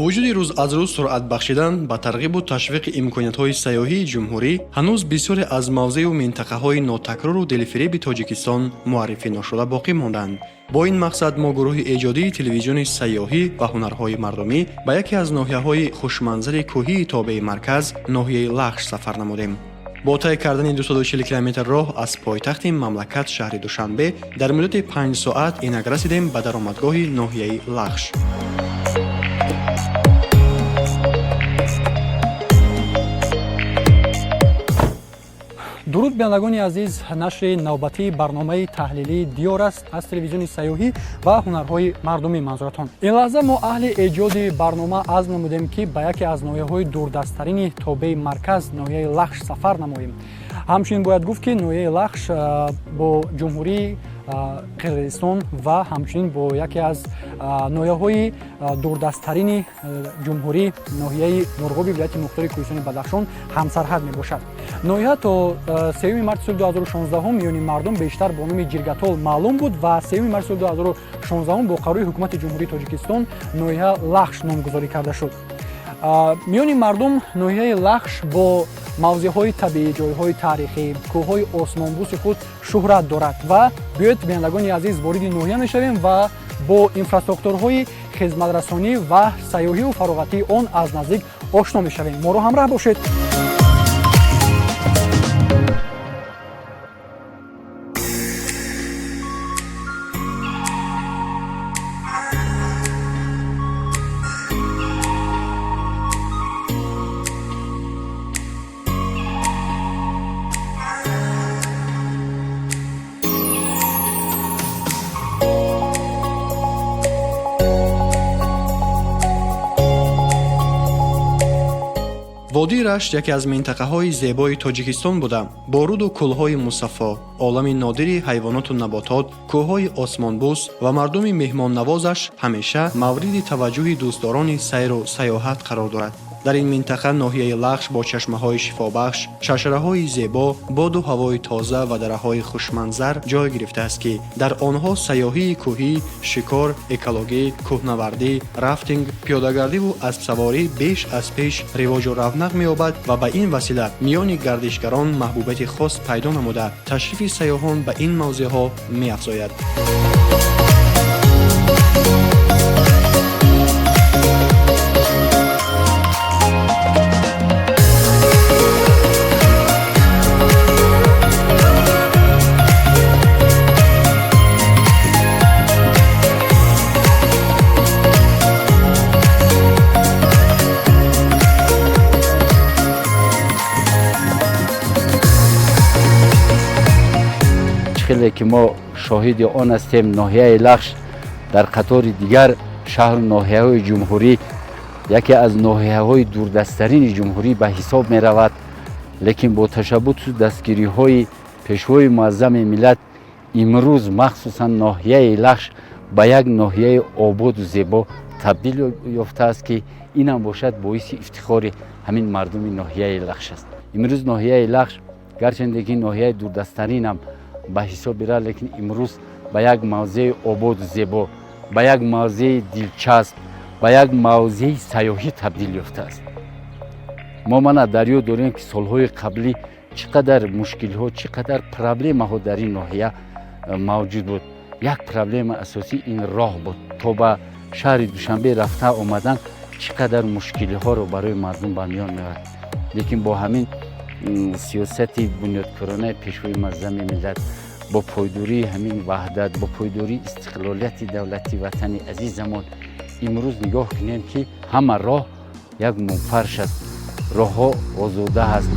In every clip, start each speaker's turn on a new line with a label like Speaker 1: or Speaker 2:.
Speaker 1: Вуҷуди рӯз аз рӯз суръат бахшидан ба тарғибу ташвиқи имкониятҳои сайёҳии ҷумҳурӣ, ҳанӯз бисёре аз мавзеъу минтақаҳои нотакрору дилфиреби Тоҷикистон муаррифӣ нашуда боқӣ монданд. Бо ин мақсад мо, гурӯҳи эҷодии телевизиони сайёҳӣ ва ҳунарҳои мардумӣ, ба яке аз ноҳияҳои хушманзари кӯҳии тобеи марказ, ноҳияи Лахш сафар намудем. Бо тай кардани 240 километр роҳ аз пойтахти мамлакат, шаҳри Душанбе, дар муддати 5 соат инак расидем ба даромадгоҳи ноҳияи Лахш.
Speaker 2: Дуруд, бинандагони азиз! Нашри навбатии барномаи таҳлилии «Диёр» аст аз телевизиони сайёҳӣ ва ҳунарҳои мардумӣ манзуратон. Ин лаҳза мо, аҳли эҷоди барнома, азм намудем, ки ба яке аз ноҳияҳои дурдасттарини тобеи марказ, ноҳияи Лахш сафар намоем. Ҳамчунин бояд гуфт, ки ноҳияи Лахш бо Ҷумҳурии Қирғизистон ва ҳамчунин бо яке аз ноҳияҳои дурдасттарини ҷумҳурӣ, ноҳияи Мурғоби вилояти мухтори Кӯҳистони Бадахшон, ҳамсарҳад мебошад. Ноҳия то 3 марти соли 2016 миёни мардум бештар бо номи Ҷиргатол маълум буд ва 3 марти соли 2016 бо қарори Ҳукумати Ҷумҳурии Тоҷикистон ноҳия Лахш номгузорӣ карда шуд. Миёни мардум ноҳияи Лахш бо мавзеъҳои табиӣ, ҷойҳои таърихӣ, кӯҳҳои осмонбӯси худ шӯҳрат дорад. Ва биёед, бинандагони азиз, вориди ноҳия мешавем ва бо инфраструктурҳои хизматрасонӣ ва сайёҳиву фароғатии он аз наздик ошно мешавем. Моро ҳамроҳ бошед.
Speaker 1: Водии Рашт яке аз минтақаҳои зебои Тоҷикистон буда, бо руду кӯлҳои мусаффо, олами нодири ҳайвоноту наботот, кӯҳҳои осмонбӯс ва мардуми меҳмоннавозаш ҳамеша мавриди таваҷҷӯҳи дӯстдорони сайру сайёҳат қарор дорад. Дар ин минтақа ноҳияи Лахш бо чашмаҳои шифобахш, шаршараҳои зебо, боду ҳавои тоза ва дараҳои хушманзар ҷой гирифтааст, ки дар онҳо сайёҳии кӯҳӣ, шикор, экологӣ, кӯҳнавардӣ, рафтинг, пиёдагардиву аспсаворӣ беш аз пеш ривоҷу равнақ меёбад ва ба ин васила миёни гардишгарон маҳбубияти хос пайдо намуда, ташрифи сайёҳон ба ин мавзеъҳо меафзояд.
Speaker 3: Хеле ки мо шоҳиди он ҳастем, ноҳияи Лахш дар қатори дигар шаҳру ноҳияҳои ҷумҳурӣ яке аз ноҳияҳои дурдасттарини ҷумҳурӣ ба ҳисоб меравад. Лекин бо ташаббусу дастгириҳои Пешвои муаззами миллат имрӯз махсусан ноҳияи Лахш ба як ноҳияи ободу зебо табдил ёфтааст, ки инам бошад боиси ифтихори ҳамин мардуми ноҳияи Лахш аст. Имрӯз ноҳияи Лахш, гарчанде ки ноҳияи дурдасттаринам ба ҳисоб бирад, лекин имрӯз ба як мавзеи ободу зебо, ба як мавзеи дилчасп, ба як мавзеи сайёҳӣ табдил ёфтааст. Мо мана дар ёд дорем, ки солҳои қаблӣ чӣ қадар мушкилҳо, чӣ қадар проблемаҳо дар ин ноҳия мавҷуд буд. Як проблема асосӣ ин роҳ буд. То ба шаҳри Душанбе рафта омадан чӣ қадар мушкилиҳоро барои мардум ба миён меорад. Лекин бо ҳамин сиёсати бунёдкоронаи Пешвои муаззами миллат, бо пойдории ҳамин ваҳдат, бо пойдории истиқлолияти давлати ватани азизамон, имрӯз нигоҳ кунем, ки ҳама роҳ як мумфарш аст, роҳҳо озода ҳаст.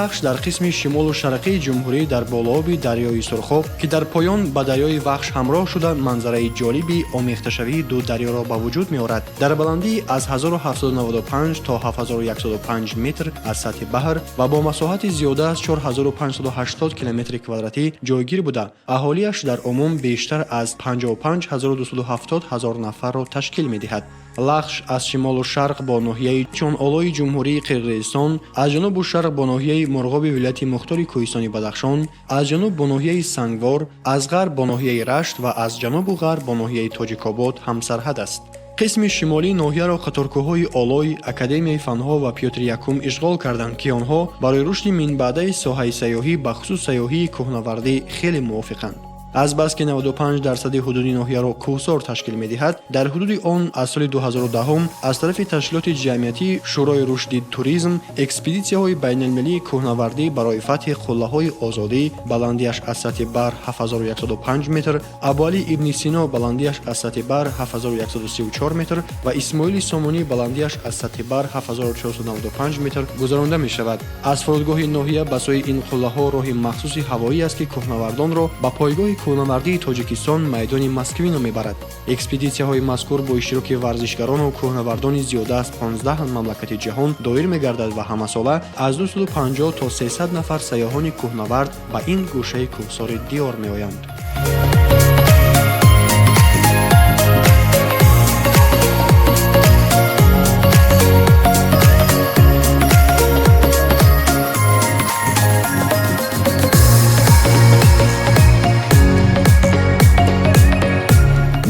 Speaker 1: Лахш дар қисми шимолу шарқии ҷумҳурӣ дар болооби дарёи Сурхоб, ки дар поён ба дарёи Вахш ҳамроҳ шуда, манзараи ҷолиби омехташавии ду дарёро ба вуҷуд меорад, дар баландии аз 1795 то 7105 метр аз сатҳи баҳр ва бо масоҳати зиёда аз 4580 километри квадратӣ ҷойгир буда, аҳолиаш дар умум бештар аз 55270 ҳазор нафарро ташкил медиҳад. Лахш аз шимолу шарқ бо ноҳияи Чонолои Ҷумҳурии Қирғизистон, аз ҷанубу шарқ бо ноҳияи Мурғоби вилояти Мухтори Кӯҳистони Бадахшон, аз ҷануб бо ноҳияи Сангвор, аз ғарб бо ноҳияи Рашт ва аз ҷанубу ғарб бо ноҳияи Тоҷикобод ҳамсарҳад аст. Қисми шимолии ноҳияро қаторкӯҳҳои Олой, Академияи фанҳо ва Пётри Якум ишғол карданд, ки онҳо барои рушди минбаъдаи соҳаи сайёҳӣ, бахусус сайёҳии кӯҳнавардӣ, хеле мувофиқанд. Азбаски 95% ҳудуди ноҳияро кӯҳсор ташкил медиҳад, дар ҳудуди он аз соли 2010 аз тарафи ташкилоти ҷамъиятии Шӯрои рушди туризм экспедитсияҳои байналмилалии кӯҳнавардӣ барои фатҳи қуллаҳои Озодӣ, баландиаш аз сатҳи баҳр 7105 метр, Абуалӣ ибни Сино, баландиаш аз сатҳи баҳр 7134 метр, ва Исмоили Сомонӣ, баландиаш аз сатҳи баҳр 7495 метр, гузаронда мешавад. Аз фурудгоҳи ноҳия ба сӯи ин қуллаҳо роҳи махсуси ҳавоӣ аст, ки кӯҳнавардонро ба пойгоҳи кӯҳнавардии Тоҷикистон, майдони Москвино, мебарад. Экспедитсияҳои мазкур бо иштироки варзишгарону кӯҳнавардони зиёда аз 15 мамлакати ҷаҳон доир мегардад ва ҳамасола аз 250 то 300 нафар сайёҳони кӯҳнавард ба ин гӯшаи кӯҳсори диёр меоянд.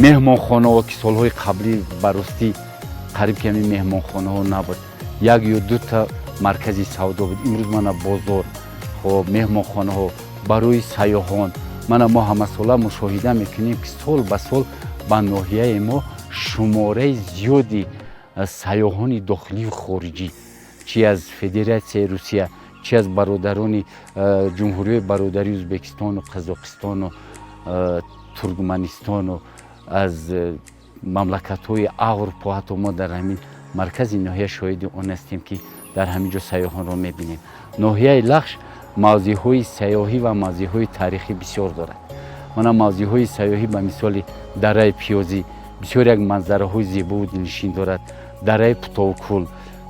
Speaker 3: Меҳмонхонаҳо, ки солҳои қаблӣ ба ростӣ қариб ки ҳамин меҳмонхонаҳо набуд, як ё дута маркази савдо буд, имрӯз мана бозор, хоб, меҳмонхонаҳо барои сайёҳон. Мана мо ҳамасола мушоҳида мекунем, ки сол ба сол ба ноҳияи мо шумораи зиёди сайёҳони дохилию хориҷӣ, чи аз Федератсияи Русия, чи аз бародарони ҷумҳуриҳои бародарии Ӯзбекистону Қазоқистону Туркманистону аз мамлакатҳои Аврупо, ҳатто мо дар ҳамин маркази ноҳия шоҳиди он ҳастем, ки дар ҳамин ҷо сайёҳонро мебинем. Ноҳияи Лахш мавзеъҳои сайёҳӣ ва мавзеъҳои таърихӣ бисёр дорад. Мана мавзеъҳои сайёҳӣ ба мисоли дараи Пиёзӣ бисёр як манзараҳои зебову дилнишин дорад, дараи Путовкул,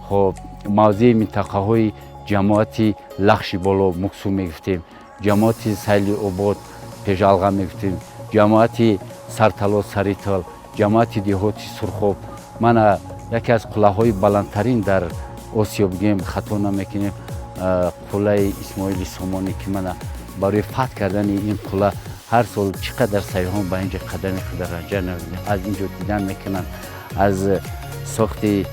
Speaker 3: хоб, мавзеи минтақаҳои ҷамоати Лахши Боло, Муксу мегуфтем, ҷамоати Сайли Обод, Пешалға мегуфтем, ҷамоати Сартало, Саритал, ҷамоати деҳоти Сурхоб. Мана яке аз қуллаҳои баландтарин дар Осиё бигӯем, хато намекунем, қуллаи Исмоили Сомонӣ, ки мана барои фатҳ кардани ин қулла ҳар сол чӣ қадар сайёҳон ба ин ҷо қадами худа ранҷа аз ин ҷо дидан мекунанд. Аз сохти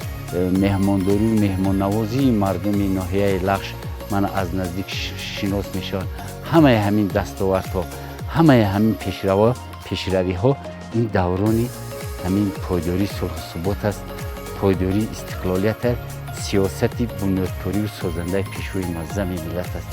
Speaker 3: меҳмондорию меҳмоннавозии мардуми ноҳияи Лахш мана аз наздик шинос мешаванд. Ҳамаи ҳамин дастовардҳо, ҳамаи ҳамин пешравиҳо ин даврони ҳамин пойдории сулҳу субот аст, пойдории истиқлолият аст, сиёсати бунёдкорию созандаи Пешвои муаззами миллат аст.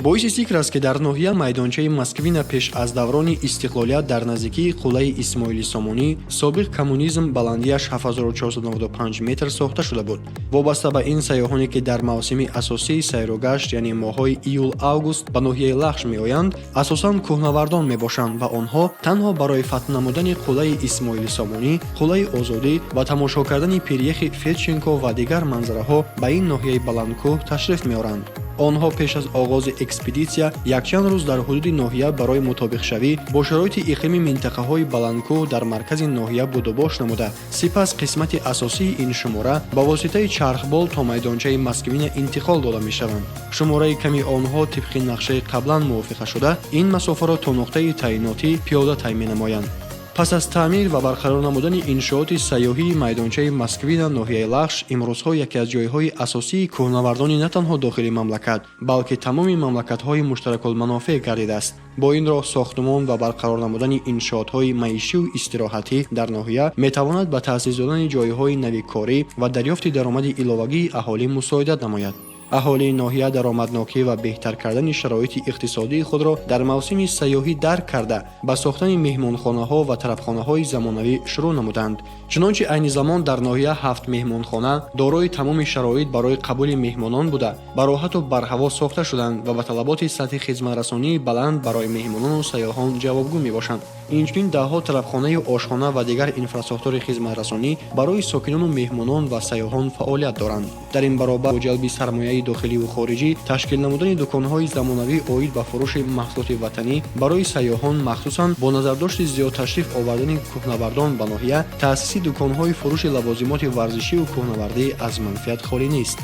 Speaker 1: Боиси зикр аст, ки дар ноҳия майдончаи Москвина пеш аз даврони истиқлолият дар наздикии қуллаи Исмоили Сомонӣ, собиқ Коммунизм, баландиаш 7495 метр, сохта шуда буд. Вобаста ба ин, сайёҳоне ки дар мавсими асосии сайругашт, яъне моҳҳои июл-август, ба ноҳияи Лахш меоянд, асосан кӯҳнавардон мебошанд ва онҳо танҳо барои фатҳ намудани қуллаи Исмоили Сомонӣ, қуллаи Озодӣ ва тамошо кардани пиряхи Федченко ва дигар манзараҳо ба ин ноҳияи баландкӯҳ ташриф меоранд. Онҳо пеш аз оғози экспедитсия якчанд рӯз дар ҳудуди ноҳия барои мутобиқшавӣ бо шароити иқлими минтақаҳои баландкӯҳ дар маркази ноҳия будубош намуда, сипас қисмати асосии ин шумора ба воситаи чархбол то майдончаи Москвина интиқол дода мешаванд. Шумораи ками онҳо тибқи нақшаи қаблан мувофиқашуда ин масофаро то нуқтаи таъйинотӣ пиёда тай менамоянд. Пас аз таъмир ва барқарор намудани иншооти сайёҳии майдончаи Москвина, ноҳияи Лахш имрӯзҳо яке аз ҷойҳои асосии кӯҳнавардони на танҳо дохили мамлакат, балки тамоми мамлакатҳои муштаракулманофеъ гардидааст. Бо ин роҳ сохтумон ва барқарор намудани иншоотҳои маишию истироҳатӣ дар ноҳия метавонад ба таъсис додани ҷойҳои нави корӣ ва дарёфти даромади иловагии аҳолӣ мусоидат намояд. Аҳолии ноҳия даромаднокӣ ва беҳтар кардани шароити иқтисодии худро дар мавсими сайёҳӣ дарк карда, ба сохтани меҳмонхонаҳо ва тарабхонаҳои замонавӣ шурӯъ намуданд. Чунончи айни замон дар ноҳия ҳафт меҳмонхона дорои тамоми шароит барои қабули меҳмонон буда, бароҳату барҳаво сохта шуданд ва ба талаботи сатҳи хизматрасонии баланд барои меҳмонону сайёҳон ҷавобгӯ мебошанд. Инчунин даҳҳо тарабхонаю ошхона ва дигар инфрасохтори хизматрасонӣ барои сокинону меҳмонон ва сайёҳон фаъолият доранд. Дар ин баробар бо ҷалби сармояи дохиливу хориҷӣ, ташкил намудани дуконҳои замонавӣ оид ба фурӯши маҳсулоти ватанӣ барои сайёҳон, махсусан бо назардошти зиёд ташриф овардани кӯҳнавардон ба ноҳия, таъсиси дуконҳои фурӯши лавозимоти варзишиву кӯҳнавардӣ аз манфиат холӣ нест.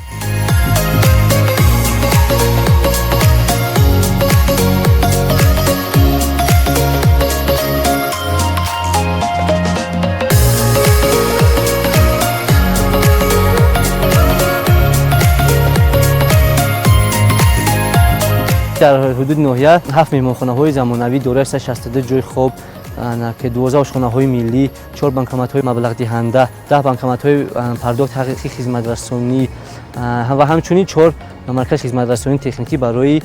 Speaker 4: Дар ҳудуди ноҳия ҳафт меҳмонхонаҳои замонавӣ дорои 162 ҷойи хоб, ки 12 ошхонаҳои миллӣ, чор банкоматҳои маблағдиҳанда, 10 банкоматҳои пардохти ҳақиқии хизматрасонӣ ва ҳамчунин чор маркази хизматрасонии техникӣ барои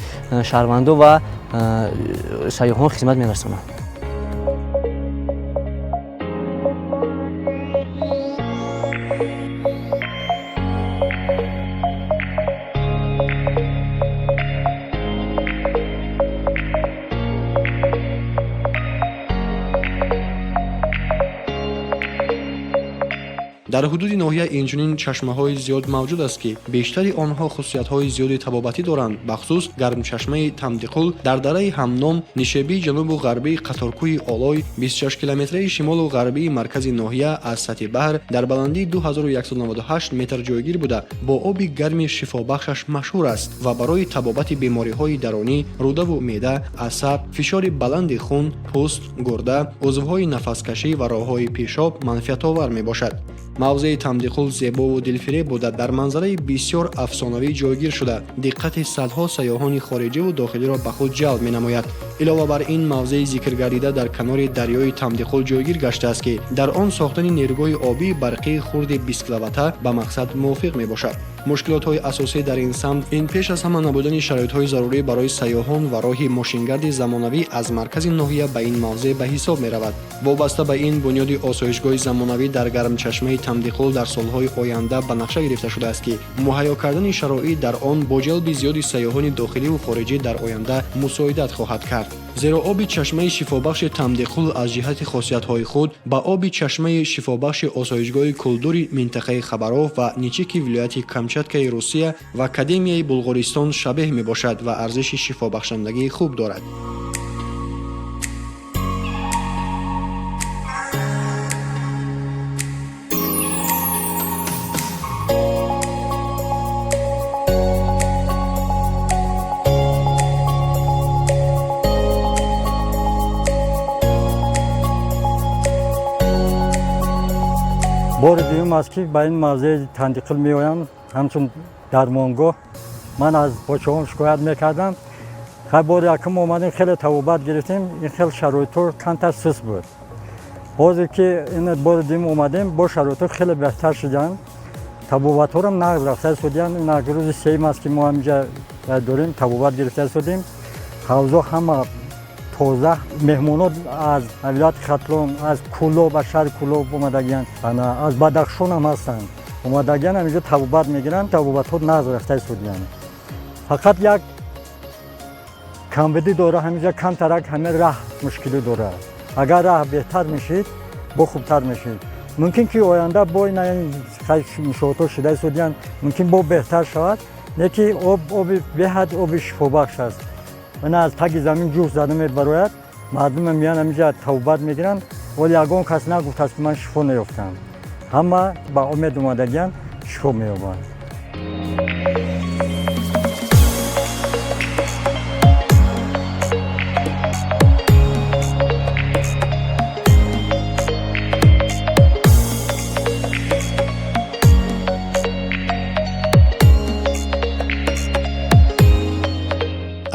Speaker 4: шаҳрвандон ва сайёҳон хизмат мерасонанд.
Speaker 1: Дар ҳудуди ноҳия инчунин чашмаҳои зиёд мавҷуд аст, ки бештари онҳо хусусиятҳои зиёди табобатӣ доранд. Бахусус гармчашмаи Тамдиқул дар дараи ҳамном, нишебии ҷанубу ғарбии қаторкӯҳи Олой, 26 километраи шимолу ғарбии маркази ноҳия, аз сатҳи баҳр дар баландии 2198 метр ҷойгир буда, бо оби гарми шифобахшаш машҳур аст ва барои табобати бемориҳои дарунӣ, рӯдаву меъда, асаб, фишори баланди хун, пӯст, гурда, узвҳои нафаскашӣ ва роҳҳои пешоб манфиатовар мебошад. Мавзеи Тамдиқул зебову дилфиреб буда, дар манзараи бисёр афсонавӣ ҷойгир шуда, диққати садҳо сайёҳони хориҷиву дохилиро ба худ ҷалб менамояд. Илова бар ин, мавзеи зикргардида дар канори дарёи Тамдиқул ҷойгир гаштааст, ки дар он сохтани нерӯгоҳи обии барқии хурди 20 киловата ба мақсад мувофиқ мебошад. Мушкилотҳои асосӣ дар ин самт ин пеш аз ҳама набудани шароитҳои зарурӣ барои сайёҳон ва роҳи мошингарди замонавӣ аз маркази ноҳия ба ин мавзеъ ба ҳисоб меравад. Вобаста ба ин, бунёди осоишгоҳи замонавӣ дар гармчашмаи Тамдиқул дар солҳои оянда ба нақша гирифта шудааст, ки муҳайё кардани шароит дар он бо ҷалби зиёди сайёҳони дохиливу хориҷӣ дар оянда мусоидат хоҳад кард, зеро оби чашмаи шифобахши Тамдиқул аз ҷиҳати хосиятҳои худ ба оби чашмаи шифобахши осоишгоҳи Кулдури минтақаи Хабаров ва Ничики вилояти Камчаткаи Русия ва Академияи Булғористон шабеҳ мебошад ва арзиши шифобахшандагии хуб дорад.
Speaker 5: Бори дуюм аст, ки ба ин мавзеи Тандиқул меоям. Ҳамчун дармонгоҳ ман аз почаҳом шикоят мекардам. Хай, бори якум омадем, хеле табобат гирифтем. Ин хел шароитҳо камтар суст буд. Ҳозир ки ин бори дуюм омадем, бо шароитҳо хеле беҳтар шуданд, табобатҳорам нағз рафта истодиянд. Ин рӯзи сеюм аст, ки мо ҳаминҷа дорем, табобат гирифта истодем. Ҳавзо ҳама тоза. Меҳмонот аз вилояти Хатлон, аз Кӯлоб, аз шаҳри Кӯлоб омадагиянд, аз Бадахшон ҳам ҳастанд, омадагиянд, ҳаминҷо табобат мегиранд. Табобатҳо нағз рафта истодиянд. Фақат як камбудӣ дора ҳаминҷа, камтарак ҳамин раҳ мушкилӣ дорад. Агар раҳ беҳтар мешид, бо хубтар мешид. Мумкин ки оянда бо ин иншоотҳо шуда истодиянд, мумкин бо беҳтар шавад. Леки об, оби беҳад оби шифобахш аст. Мана аз таги замин ҷӯш зада мебарояд. Мардума меян, ҳаминҷа табобат мегиранд, вале ягон кас нагуфтааст, ки ман шифо наёфтам. Ҳама ба умед омадагиянд, шифо меёбанд.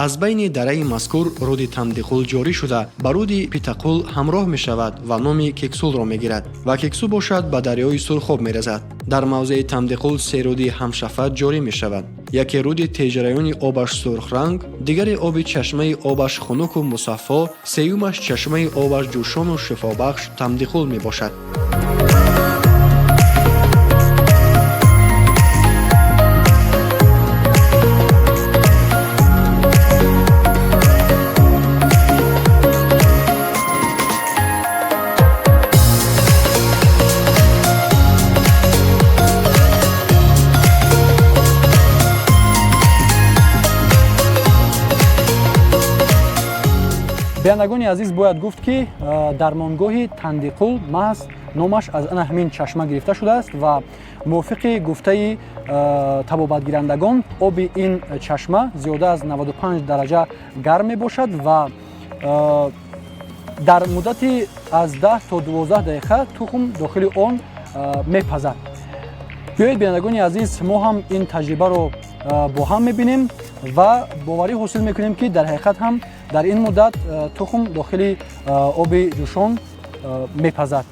Speaker 1: Аз байни дараи мазкур руди Тамдиқул ҷорӣ шуда, ба руди Питақул ҳамроҳ мешавад ва номи Кексулро мегирад ва Кексу бошад, ба дарёи Сурхоб меразад. Дар мавзеи Тамдиқул се руди ҳамшафат ҷорӣ мешавад: яке руди теҷараёни обаш сурхранг, дигаре оби чашмаи обаш хунуку мусаффо, сеюмаш чашмаи обаш ҷӯшону шифобахш Тамдиқул мебошад.
Speaker 2: Бинандагони азиз, бояд гуфт, ки дармонгоҳи Тандиқул маҳз номаш аз ана ҳамин чашма гирифта шудааст ва мувофиқи гуфтаи табобатгирандагон, оби ин чашма зиёда аз 95 дараҷа гарм мебошад ва дар муддати аз 10 то 12 дақиқа тухм дохили он мепазад. Биёед, бинандагони азиз, мо ҳам ин таҷрибаро бо ҳам мебинем ва боварӣ ҳосил мекунем, ки дар ҳақиқат ҳам дар ин муддат тухм дохили оби ҷӯшон мепазад.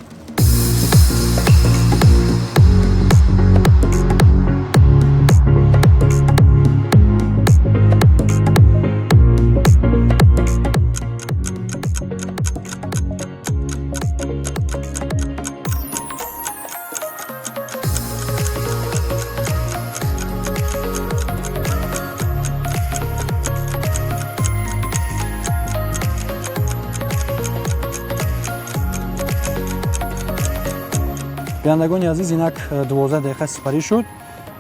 Speaker 2: Бинандагони азиз, инак 12 дақиқа сипарӣ шуд.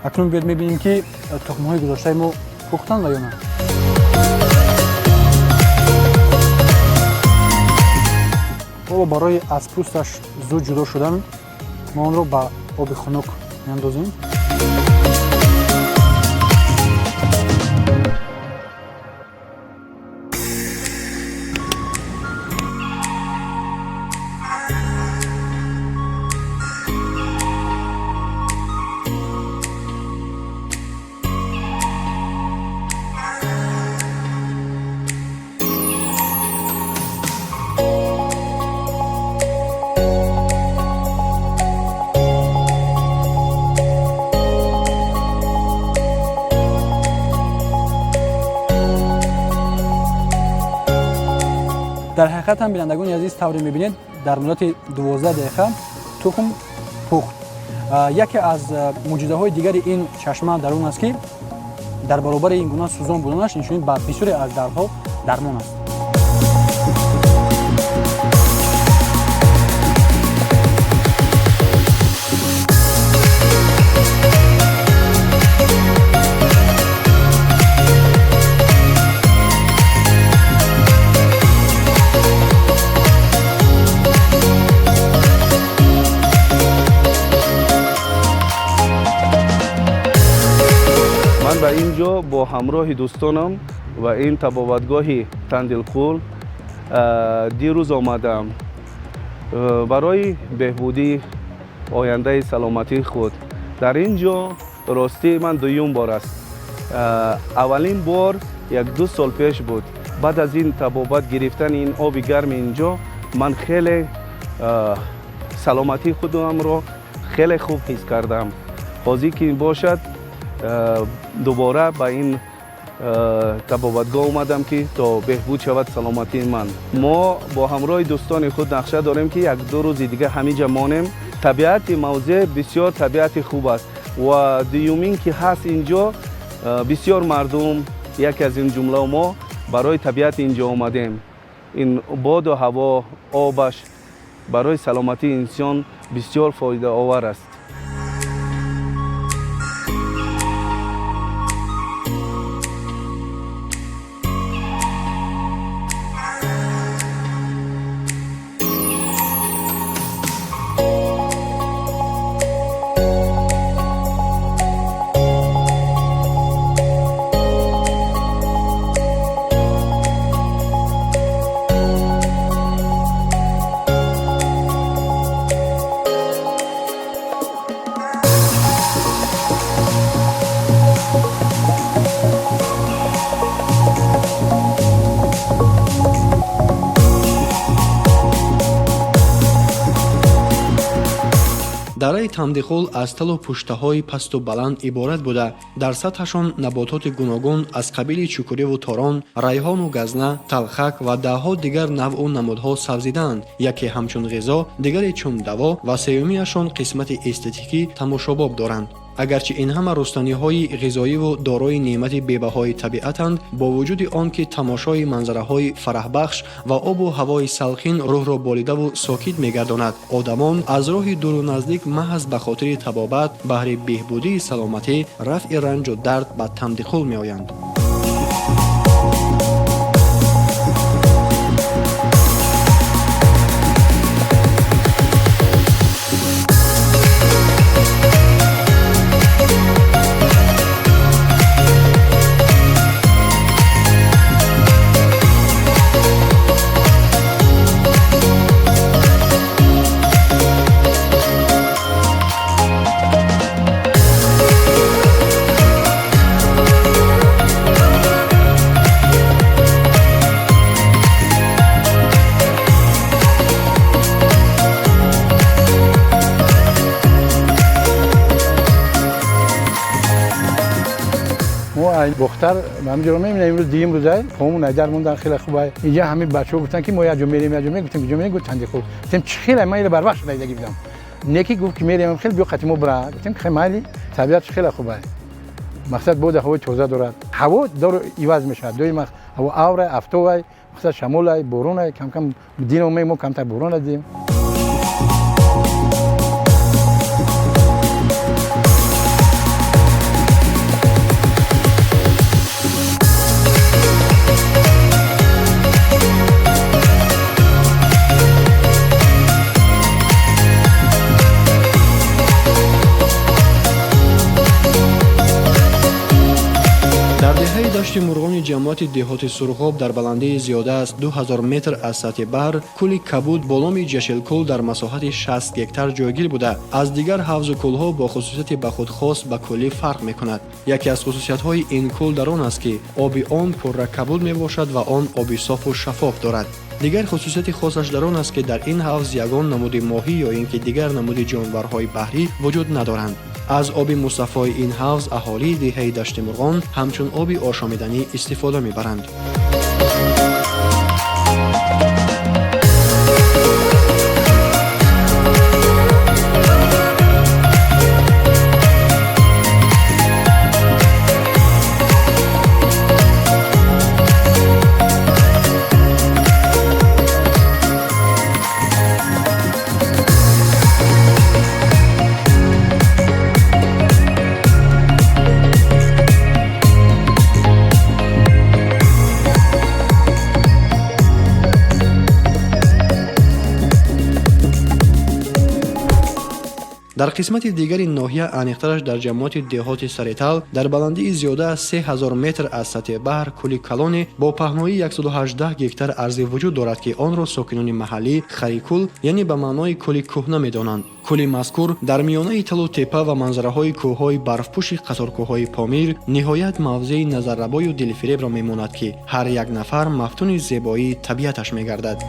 Speaker 2: Акнун биёед мебинем, ки тухмҳои гузоштаи мо пухтанд ва ё на. Ҳоло барои аз пӯсташ зуд ҷудо шудан мо онро ба оби хунук меандозем. Дар ҳақиқат ҳам, бинандагони азиз, тавре мебинед, дар муддати 12 дақиқа тухм пухт. Яке аз мӯъҷизаҳои дигари ин чашма дар он аст, ки дар баробари ин гуна сӯзон буданаш, инчунин ба бисёре аз дардҳо дармон аст.
Speaker 6: Ман ба ин ҷо бо ҳамроҳи дӯстонам ва ин табобатгоҳи Тандилқул дирӯз омадам барои беҳбудии ояндаи саломатии худ. Дар ин ҷо ростӣ ман дуюм бор аст. Аввалин бор як ду сол пеш буд. Баъд аз ин табобат гирифтани ин оби гарми ин ҷо ман хеле саломатии худамро хеле хуб ҳис кардам. Ҳозир ки бошад, дубора ба ин табобатгоҳ омадам, ки то беҳбуд шавад саломатии ман. Мо бо ҳамроҳи дӯстони худ нақша дорем, ки як ду рӯзи дига ҳамин ҷа монем. Табиати мавзеъ бисёр табиати хуб аст ва дуюмин ки ҳаст, ин ҷо бисёр мардум, яке аз ин ҷумла мо, барои табиати ин ҷо омадем. Ин боду ҳаво, обаш барои саломатии инсон бисёр фоидаовар аст.
Speaker 1: Дараи Тандиқул аз талу пуштаҳои пасту баланд иборат буда, дар сатҳашон набототи гуногун аз қабили чукуриву торон, райҳону газна, талхак ва даҳҳо дигар навъу намудҳо сабзидаанд. Яке ҳамчун ғизо, дигаре чун даво ва сеюмиашон қисмати эстетикӣ тамошобоб доранд. Агарчи ин ҳама рустаниҳои ғизоиву дорои неъмати бебаҳои табиатанд, бо вуҷуди он ки тамошои манзараҳои фараҳбахш ва обу ҳавои салқин рӯҳро болидаву сокит мегардонад, одамон аз роҳи дуру наздик маҳз ба хотири табобат, баҳри беҳбудии саломатӣ, рафъи ранҷу дард ба Тандиқул меоянд.
Speaker 7: Бохтар ҳаминҷоро мебинем, имрӯз дуюм рӯза помон айдар мондан хеле хуб. Инҷа ҳамин бачаҳо гуфтанд, ки мо як ҷо мерем, як ҷо мерем. Гуфтем, куҷо мерем? Гуфт, Тандиқул. Гуфтем, чӣ хеле, ман инро барвақт шуда дида будам. Неки гуфт, ки мерем, хеле биё қати мо бира. Гуфтем, хеле майли, табиат хеле хуб. Мақсад бода ҳавои тоза дорад. Ҳаво дор иваз мешавад. Доим ҳаво авра, афтовай, мақсад шамолай, боронай, кам-кам дин омем, мо камтар борон дидем.
Speaker 1: Дар деҳаи Дашти Мурғони ҷамоати деҳоти Сурғоб дар баландии зиёда аз 2000 метр аз сатҳи баҳр кӯли Кабуд бо номи Ҷашилкӯл дар масоҳати 60 гектар ҷойгир буда, аз дигар ҳавзу кӯлҳо бо хусусияти ба худ хос ба куллӣ фарқ мекунад. Яке аз хусусиятҳои ин кӯл дар он аст, ки оби он пурра кабуд мебошад ва он оби софу шаффоф дорад. Дигар хусусияти хосаш дар он аст, ки дар ин ҳавз ягон намуди моҳӣ ё ин ки дигар намуди ҷонварҳои баҳрӣ вуҷуд надоранд. Аз оби мусаффои ин ҳавз аҳолии деҳаи Дашти Мурғон ҳамчун оби ошомиданӣ истифода мебаранд. Дар қисмати дигари ноҳия, аниқтараш дар ҷамоати деҳоти Саритал, дар баландии зиёда аз 3000 метр аз сатҳи баҳр кӯли калоне бо паҳноии 118 гектар арзӣ вуҷуд дорад, ки онро сокинони маҳаллӣ Харикул, яъне ба маънои кӯли кӯҳна медонанд. Кӯли мазкур дар миёнаи талу тепа ва манзараҳои кӯҳҳои барфпӯши қаторкӯҳҳои Помир ниҳоят мавзеи назаррабою дилфиребро мемонад, ки ҳар як нафар мафтуни зебоии табиаташ мегардад.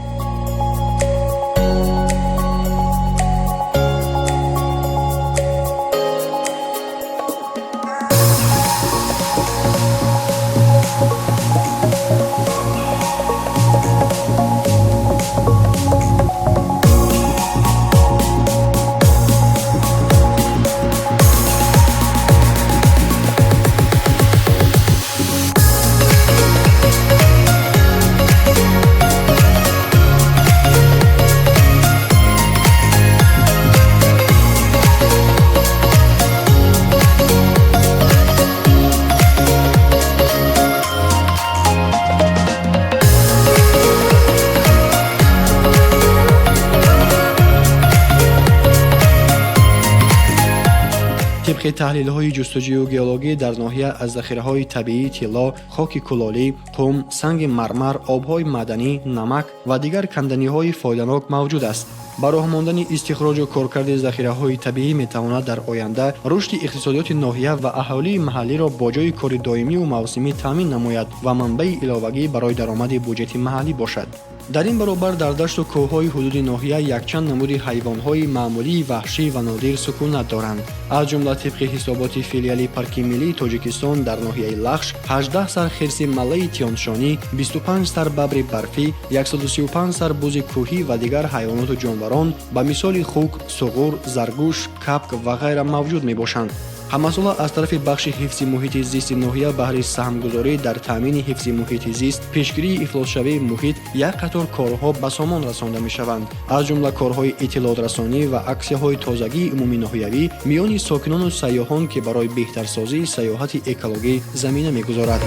Speaker 1: Тибқи таҳлилҳои ҷустуҷӯю геологӣ дар ноҳия аз захираҳои табиии тилло, хоки кулолӣ, қум, санги мармар, обҳои маъданӣ, намак ва дигар канданиҳои фоиданок мавҷуд аст. Ба роҳ мондани истихроҷу коркарди захираҳои табиӣ метавонад дар оянда рушди иқтисодиёти ноҳия ва аҳолии маҳаллиро бо ҷойи кори доимиву мавсимӣ таъмин намояд ва манбаи иловагӣ барои даромади буҷети маҳаллӣ бошад. Дар ин баробар дар дашту кӯҳҳои ҳудуди ноҳия якчанд намуди ҳайвонҳои маъмулии ваҳшӣ ва нодир сукунат доранд. Аз ҷумла, тибқи ҳисоботи филиали Парки миллии Тоҷикистон, дар ноҳияи Лахш 18 сар хирси маллаи Тяншонӣ, 25 сар бабри барфӣ, 135 сар бузи кӯҳӣ ва дигар ҳайвоноту ҷонварон ба мисоли хук, суғур, заргӯш, капк ва ғайра мавҷуд мебошанд. Ҳамасола аз тарафи бахши ҳифзи муҳити зисти ноҳия баҳри саҳмгузорӣ дар таъмини ҳифзи муҳити зист, пешгирии ифлосшавии муҳит як қатор корҳо ба сомон расонда мешаванд. Аз ҷумла корҳои иттилоотрасонӣ ва аксияҳои тозагии умуминоҳиявӣ миёни сокинону сайёҳон, ки барои беҳтарсозии сайёҳати экологӣ замина мегузорад.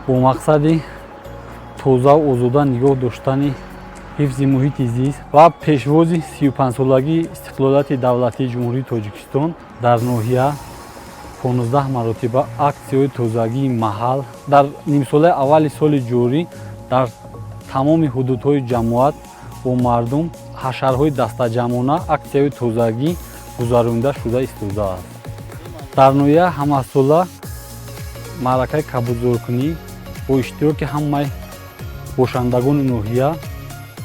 Speaker 8: Бо мақсади тозаву озода нигоҳ доштани ҳифзи муҳити зист ва пешвози 35-солагии истиқлолияти давлатии Ҷумҳурии Тоҷикистон дар ноҳия 15 маротиба аксияҳои тозагии маҳал дар нимсолаи аввали соли ҷорӣ дар тамоми ҳудудҳои ҷамоат бо мардум ҳашарҳои дастаҷамъона аксияҳои тозагӣ гузаронида шуда истодааст. Дар ноҳия ҳамасола маъракаи кабудзоркунӣ бо иштироки ҳамаи бошандагони ноҳия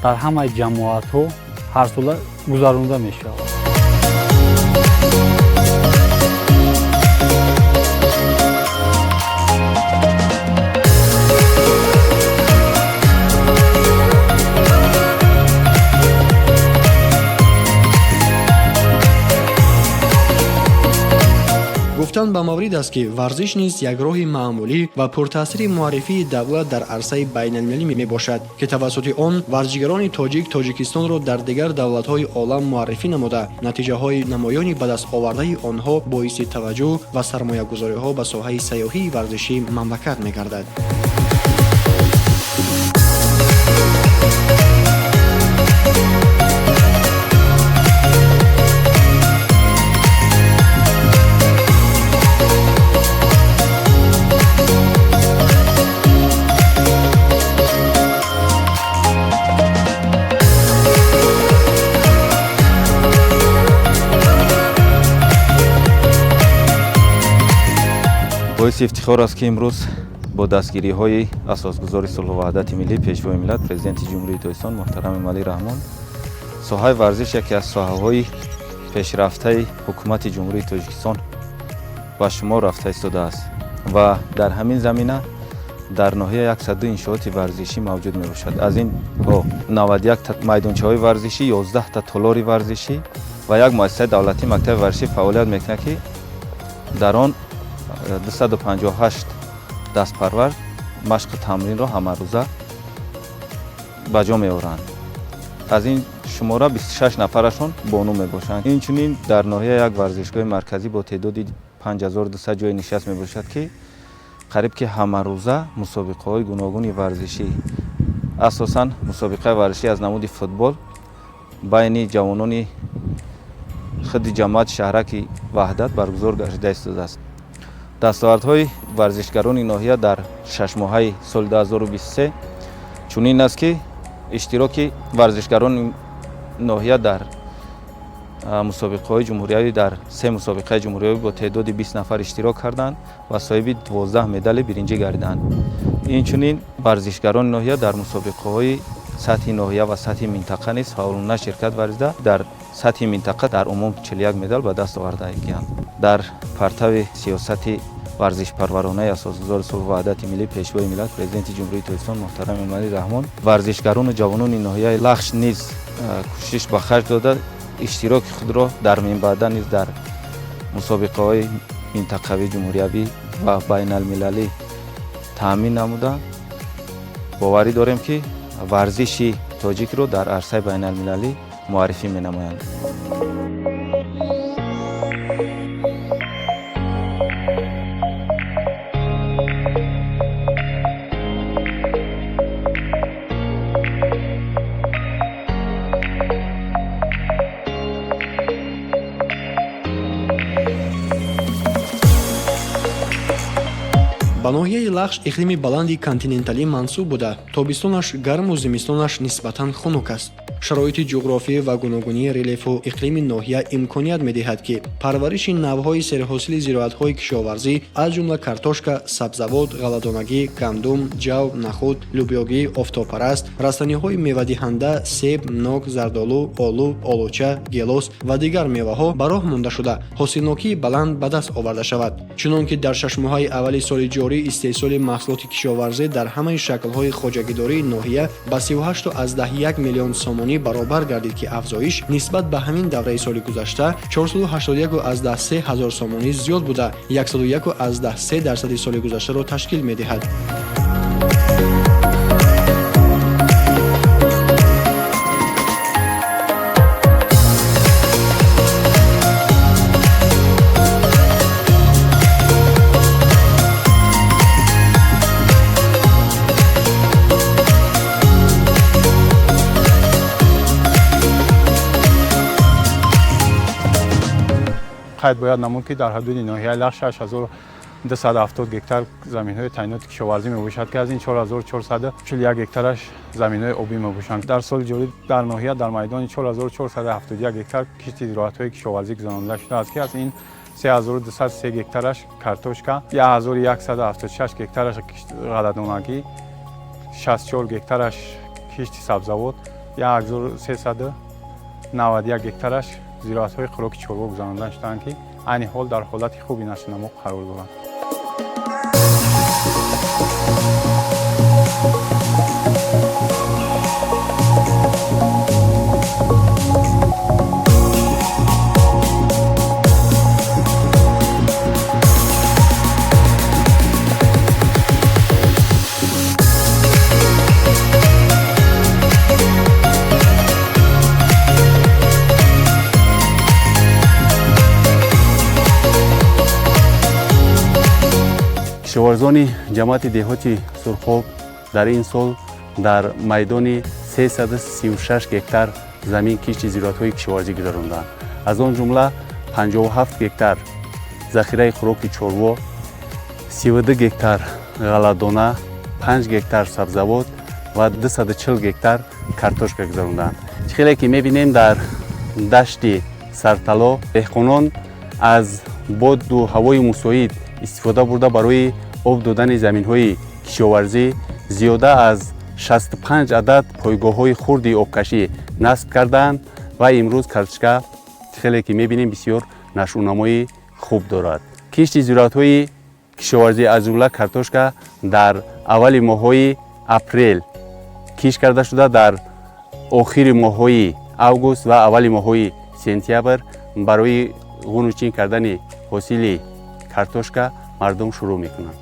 Speaker 8: дар ҳамаи ҷамоатҳо ҳарсола гузаронида мешавад.
Speaker 1: Гуфтан ба маврид аст, ки варзиш низ як роҳи маъмулӣ ва пуртаъсири муаррифии давлат дар арсаи байналмилалӣ мебошад, ки тавассути он варзишгарони тоҷик Тоҷикистонро дар дигар давлатҳои олам муаррифӣ намуда, натиҷаҳои намоёни ба даст овардаи онҳо боиси таваҷҷӯҳ ва сармоягузориҳо ба соҳаи сайёҳии варзишии мамлакат мегардад.
Speaker 9: Боиси ифтихор аст, ки имрӯз бо дастгириҳои асосгузори сулҳу ваҳдати миллӣ, Пешвои миллат, Президенти Ҷумҳурии Тоҷикистон муҳтарам Эмомалӣ Раҳмон соҳаи варзиш яке аз соҳаҳои пешрафтаи ҳукумати Ҷумҳурии Тоҷикистон ба шумор рафта истодааст ва дар ҳамин замина дар ноҳия 102 иншооти варзишӣ мавҷуд мебошад. Аз ин 91 майдончаҳои варзишӣ, 11та толори варзишӣ ва як муассисаи давлатӣ, мактаби варзишӣ фаъолият мекунад, ки дар он 258 дастпарвар машқу тамринро ҳамарӯза ба ҷо меоранд. Аз ин шумора 26 нафарашон бону мебошанд. Инчунин дар ноҳия як варзишгоҳи марказӣ бо теъдоди 5200 ҷои нишаст мебошад, ки қариб ки ҳамарӯза мусобиқаҳои гуногуни варзишӣ, асосан мусобиқаи варзишӣ аз намуди футбол байни ҷавонони худи ҷамоати шаҳраки Ваҳдат баргузор гардида истодааст. Дастовардҳои варзишгарони ноҳия дар 6 моҳаи соли 2023 чунин аст, ки иштироки варзишгарони ноҳия дар мусобиқаҳои ҷумҳуриявӣ, дар се мусобиқаи ҷумҳуриявӣ бо теъдоди 20 нафар иштирок карданд ва соҳиби 12 медали биринҷӣ гардиданд. Инчунин варзишгарони ноҳия дар мусобиқаҳои сатҳи ноҳия ва сатҳи минтақа низ фаъолона ширкат варзида, дар сатҳи минтақа дар умум 41 медал ба даст овардагианд. Дар партави сиёсати варзишпарваронаи асосгузори сулҳу ваҳдати миллӣ, Пешвои миллат, Президенти Ҷумҳурии Тоҷикистон муҳтарам Эмомалӣ Раҳмон варзишгарону ҷавонони ноҳияи Лахш низ кӯшиш ба харҷ дода, иштироки худро дар минбаъда низ дар мусобиқаҳои минтақавӣ, ҷумҳуриявӣ ва байналмилалӣ таъмин намуда, боварӣ дорем, ки варзиши тоҷикро дар арсаи байналмилалӣ муаррифӣ менамоянд.
Speaker 1: Ба ноҳияи Лахш иқлими баланди континенталӣ мансуб буда, тобистонаш гарму зимистонаш нисбатан хунук аст. Шароити ҷуғрофӣ ва гуногунии релефу иқлими ноҳия имконият медиҳад, ки парвариши навъҳои серҳосили зироатҳои кишоварзӣ, аз ҷумла картошка, сабзавот, ғалладонагӣ, гандум, ҷав, нахуд, лӯбиёгӣ, офтобпараст, растаниҳои мевадиҳанда, себ, нок, зардолу, олу, олуча, гелос ва дигар меваҳо ба роҳ монда шуда, ҳосилнокии баланд ба даст оварда шавад. Чунон ки дар 6 моҳаи аввали соли ҷорӣ истеҳсоли маҳсулоти кишоварзӣ дар ҳамаи шаклҳои хоҷагидории ноҳия ба 38,1 миллион сомонӣ баробар гардид, ки афзоиш нисбат ба ҳамин давраи соли гузашта 481,3 ҳазор сомонӣ зиёд буда, 101,3 дарсади соли гузаштаро ташкил медиҳад.
Speaker 10: Қайд бояд намуд, ки дар ҳудуди ноҳияи Лахш 6270 гектар заминҳои таъиноти кишоварзӣ мебошад, ки аз ин 4441 гектараш заминҳои обӣ мебошанд. Дар соли ҷорӣ дар ноҳия дар майдони 4471 гектар кишти зироатҳои кишоварзӣ гузаронида шудааст, ки аз ин 3203 гектараш картошка, 1176 гектараш ғалладонагӣ, 64 гектараш кишти сабзавот, 1391 гектараш зироатҳои хӯроки чорво гузаронида шудаанд, ки айни ҳол дар ҳолати хуби нашъунамо қарор доранд.
Speaker 11: Кишоварзони ҷамоати деҳоти Сурхоб дар ин сол дар майдони 336 гектар замин кишти зироатҳои кишоварзӣ гузаронданд. Аз он ҷумла 57 гектар захираи хӯроки чорво, 32 гектар ғалладона, 5 гектар сабзавот ва 240 гектар картошка гузаронданд. Чӣ хеле ки мебинем, дар дашти Сартало деҳқонон аз боду ҳавои мусоид истифода бурда, барои об додани заминҳои кишоварзӣ зиёда аз 65 адад пойгоҳҳои хурди обкашӣ насб кардаанд ва имрӯз картошка, хеле ки мебинем, бисёр нашъунамои хуб дорад. Кишти зироатҳои кишоварзӣ, аз ҷумла картошка, дар аввали моҳҳои апрел кишт карда шуда, дар охири моҳҳои август ва аввали моҳҳои сентябр барои ғуну чин кардани ҳосили картошка мардум шурӯъ мекунанд.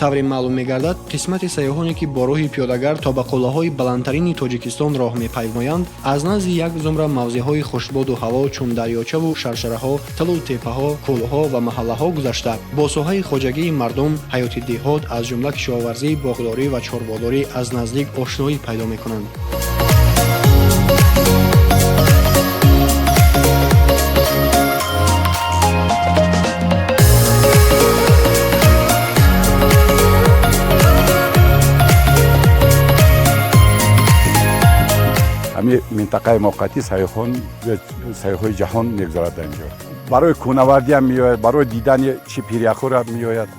Speaker 1: Тавре маълум мегардад, қисмати сайёҳоне, ки бо роҳи пиёдагард то ба қуллаҳои баландтарини Тоҷикистон роҳ мепаймоянд, аз назди як зумра мавзеъҳои хушбоду ҳаво, чун дарёчаву шаршараҳо, талу теппаҳо, кӯлҳо ва маҳаллаҳо гузашта, бо соҳаи хоҷагии мардум, ҳаёти деҳот, аз ҷумла кишоварзӣ, боғдорӣ ва чорводорӣ аз наздик ошноӣ пайдо мекунанд.
Speaker 12: Ҳамин минтақаи муваққатӣ сайёҳон, сайёҳои ҷаҳон мегузарад дар инҷо. Барои кӯҳнавардиам меояд, барои дидани чи пиряхӯра меояд,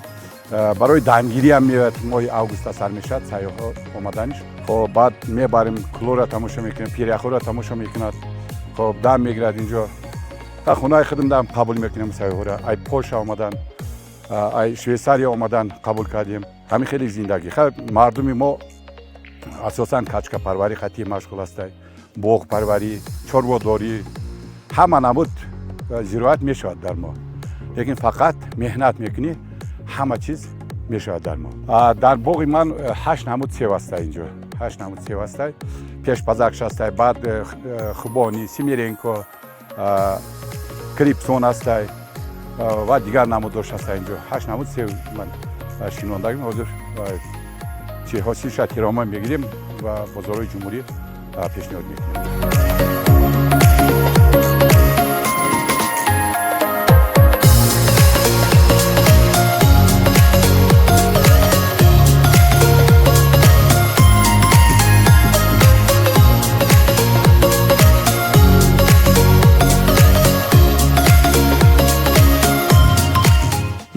Speaker 12: барои дамгириам меояд. Моҳи августа сар мешавад сайёҳҳо омаданиш. Хоб, баъд мебарем, кӯлора тамошо мекунем, пиряхӯра тамошо мекунад, хоб, дам мегирад инҷо. Та хонаи худам дам қабул мекунем сайёҳора. Ай Полша омадан, ай Швейсария омадан, қабул кардем. Ҳамин хеле зиндагӣ. Мардуми мо асосан качкапарварӣ хатӣ машғул ҳастанд, боғпарварӣ, чорводорӣ, ҳама намуд зироат мешавад дар мо, лекин фақат меҳнат мекунӣ, ҳама чиз мешавад дар мо. Дар боғи ман ҳашт намуд сев аста инҷо, ҳашт намуд сев аста. Пешпазакш ҳастай, баъд хубони, симиренко, крипсон ҳастай ва дигар намудош ҳаста инҷо. Ҳашт намуд сев ман шинондагим. Ҳозир чи ҳосилша тирома мегирем. ва бозорҳои ҷумҳурӣ пешниҳод мекунем.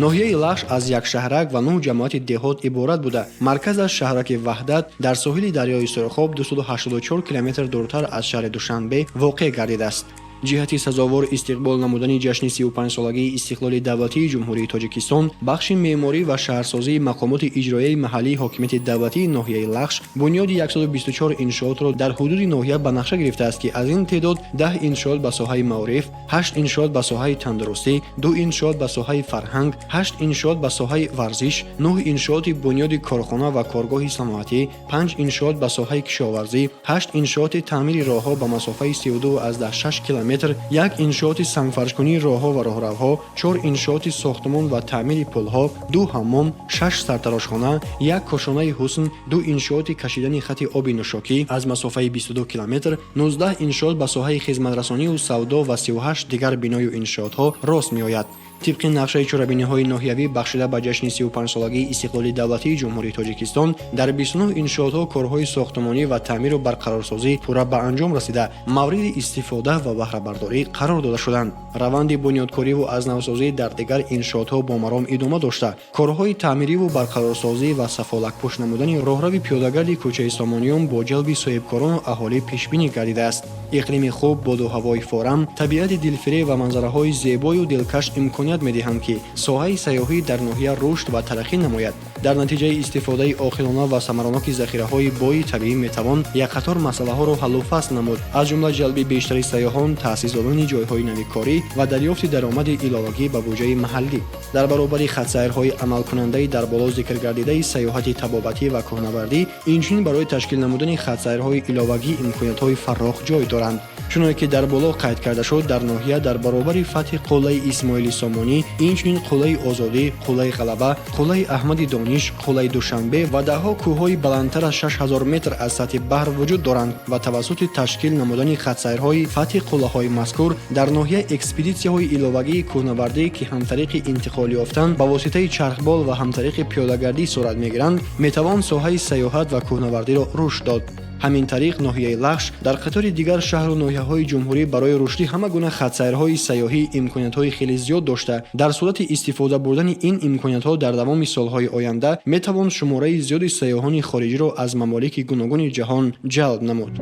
Speaker 1: Ноҳияи Лахш аз як шаҳрак ва 9 ҷамоати деҳот иборат буда, марказаш шаҳраки Ваҳдат дар соҳили дарёи Сурхоб 284 километр дуртар аз шаҳри Душанбе воқеъ гардидааст. Ҷиҳати сазовор истиқбол намудани ҷашни 35-солагии истиқлоли давлатии Ҷумҳурии Тоҷикистон, бахши меъморӣ ва шаҳрсозии мақомоти иҷроияи маҳаллии ҳокимияти давлатии ноҳияи Лахш бунёди 124 иншоотро дар ҳудуди ноҳия ба нақша гирифтааст, ки аз ин теъдод 10 иншоот ба соҳаи маориф, 8 иншоот ба соҳаи тандурустӣ, 2 иншоот ба соҳаи фарҳанг, 8 иншоот ба соҳаи варзиш, 9 иншооти бунёди корхона ва коргоҳи саноатӣ, 5 иншоот ба соҳаи кишоварзӣ, 8 иншооти таъмири роҳҳо ба масофаи 32,6 километр, 1 иншооти сангфаршкунии роҳҳо ва роҳравҳо, 4 иншооти сохтмон ва таъмири пулҳо, 2 ҳаммом, 6 сартарошхона, 1 кошонаи ҳусн, 2 иншооти кашидани хати оби нӯшокӣ аз масофаи 22 километр, 19 иншоот ба соҳаи хизматрасонию савдо ва 38 дигар биною иншоотҳо рост меояд. Тибқи нақшаи чорабиниҳои ноҳиявӣ бахшида ба ҷашни 35-солагии истиқлоли давлатии Ҷумҳурии Тоҷикистон, дар 29 иншоотҳо корҳои сохтмонӣ ва таъмиру барқарорсозӣ пурра ба анҷом расида, мавриди истифода ва баҳрабардорӣ қарор дода шуданд. Раванди бунёдкориву азнавсозӣ дар дигар иншоотҳо бо маром идома дошта, корҳои таъмириву барқарорсозӣ ва сафолакпӯш намудани роҳрави пиёдагарди кӯчаи Сомониён бо ҷалби соҳибкорону аҳолӣ пешбинӣ гардидааст. Иқлими хуб, боду ҳавои форам, табиати дилфиреб ва манзараҳои зебою дилкаш имконият медиҳанд, ки соҳаи сайёҳӣ дар ноҳия рушд ва тараққӣ намояд. Дар натиҷаи истифодаи оқилона ва самараноки захираҳои бои табиӣ метавон як қатор масъалаҳоро ҳаллу фасл намуд, аз ҷумла ҷалби бештари сайёҳон, таъсис додани ҷойҳои нави корӣ ва дарёфти даромади иловагӣ ба буҷаи маҳаллӣ. Дар баробари хатсайрҳои амалкунандаи дар боло зикр гардидаи сайёҳати табобатӣ ва кӯҳнавардӣ, инчунин барои ташкил намудани хатсайрҳои иловагӣ имкониятҳои фаррох ҷой доранд. Чуноне ки дар боло қайд карда шуд, дар ноҳия дар баробари фатҳи қуллаи Исмоили Сомонӣ, инчунин қуллаи Озодӣ, қуллаи Ғалаба, қуллаи Аҳмади Дониш, қуллаи Душанбе ва даҳҳо кӯҳҳои баландтар аз 6000 метр аз сатҳи баҳр вуҷуд доранд ва тавассути ташкил намудани хатсайрҳои фатҳи қуллаҳои мазкур дар ноҳия экспедитсияҳои иловагии кӯҳнавардӣ, ки ҳам тариқи интиқол ёфтан ба воситаи чархбол ва ҳам тариқи пиёдагардӣ сурат мегиранд, метавон соҳаи сайёҳат ва кӯҳнавардиро рушд дод. Ҳамин тариқ ноҳияи Лахш дар қатори дигар шаҳру ноҳияҳои ҷумҳурӣ барои рушди ҳама гуна хатсайрҳои сайёҳӣ имкониятҳои хеле зиёд дошта, дар сурати истифода бурдани ин имкониятҳо дар давоми солҳои оянда метавон шумораи зиёди сайёҳони хориҷиро аз мамолики гуногуни ҷаҳон ҷалб намуд.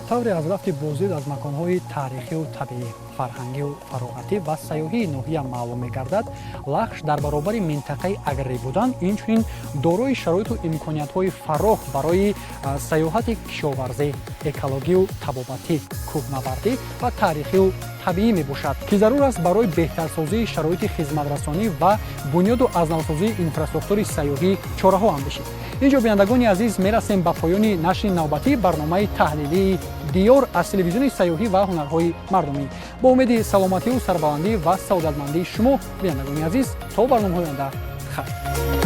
Speaker 2: Тавре аз рафти боздид аз маконҳои таърихию табиӣ, фарҳангию фароғатӣ ва сайёҳии ноҳия маълум мегардад, Лахш дар баробари минтақаи аграрӣ будан инчунин дорои шароиту имкониятҳои фарох барои сайёҳати кишоварзӣ, экологию табобатӣ, кӯҳнавардӣ ва таърихию табиӣ мебошад, ки зарур аст барои беҳтарсозии шароити хизматрасонӣ ва бунёду азнавсозии инфраструктури сайёҳӣ чораҳо андешид. Инҷо, бинандагони азиз, мерасем ба поёни нашри навбатии барномаи таҳлилии Диёр аз телевизиони сайёҳӣ ва ҳунарҳои мардумӣ. Бо умеди саломатию сарбаландӣ ва саодатмандии шумо, бинандагони азиз, то барномаҳои оянда, хайр.